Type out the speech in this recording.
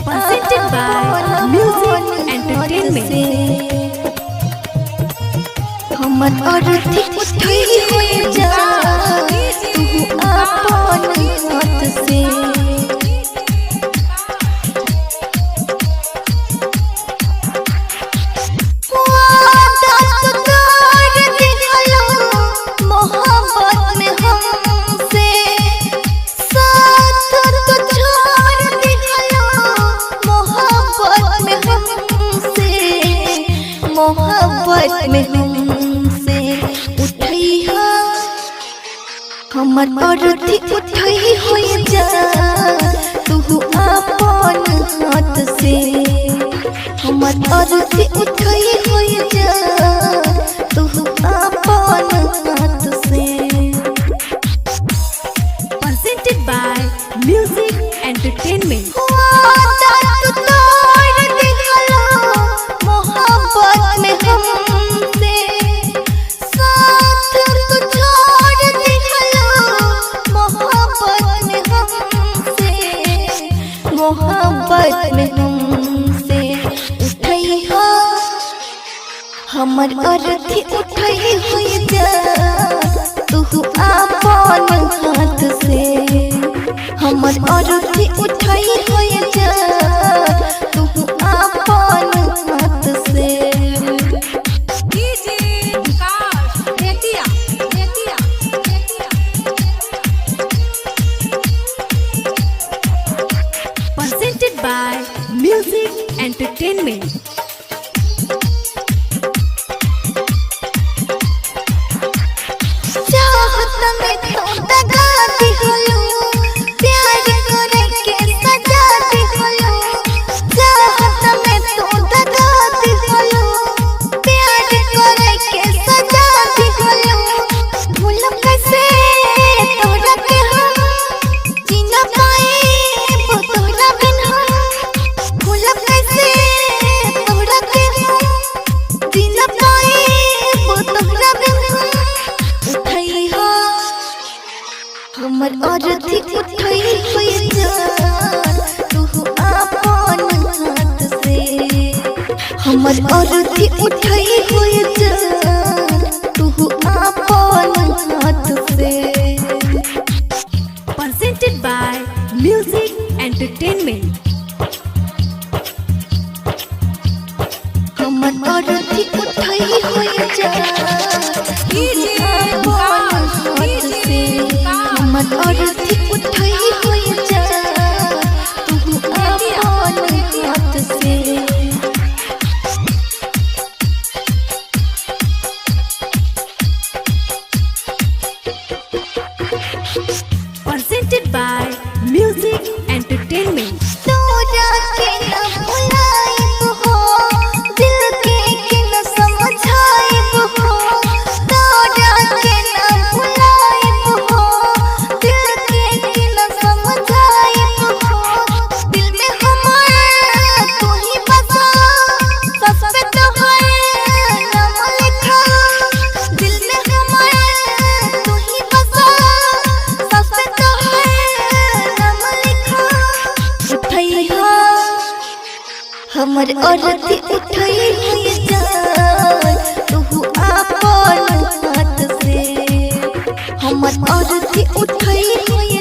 Presented by Music Entertainment. हमर अर्थी उठई होई जा तू अपन हाथ से। वादा तो कर दिहलो मोहब्बत में हमसे, साथ तो छोड़ दिहलो मोहब्बत में हमसे, मोहब्बत में हमसे। उठैहा हमर अर्थी उठई होई जा तू अपन हाथ से। हमर अर्थी उठई होई जा तू अपन हाथ से। Presented by Music Entertainment. वादा तो तोड़ दिहलो मोहब्बत में हमसे, साथ तो छोड़ दिहलो मोहब्बत में हमसे, मोहब्बत में हमसे। उठैहा हमर अर्थी उठई होई जा तू अपन हाथ से। हमर अर्थी उठई होई जा तू अपन हाथ से। Presented by Music Entertainment. चाहत में तो दगा दिहलो, प्यार करे के सजा दिहलो। चाहत में तो दगा दिहलो, प्यार करे के सजा दिहलो। भूल कैसे तोरा के हम, जी ना पाए तोरा बिन हम। भूल कैसे तोरा के हम, जी ना पाए तोरा बिन हम। उठैहा हमर अर्थी उठई होई जा तू अपन हाथ से। हमर अर्थी उठई होई जा तू अपन हाथ से। Presented by Music Entertainment. हमर अर्थी उठई होई जा तू अपन हाथ से। हमर अर्थी उठई होई जा तू अपन हाथ से। Presented by Music Entertainment. तोरा के न भुलाइब हो, दिल के के न समझाइब हो। तोरा के न भुलाइब हो, दिल के के न समझाइब हो। दिल में हमार तू ही बसा, सस पे तोहर नाम लिखा। दिल में हमार तू ही बसा, सस पे तोहर नाम लिखा। उठैहा हमर अर्थी उठई होई जा तू अपन हाथ से। हमर अर्थी उठई होई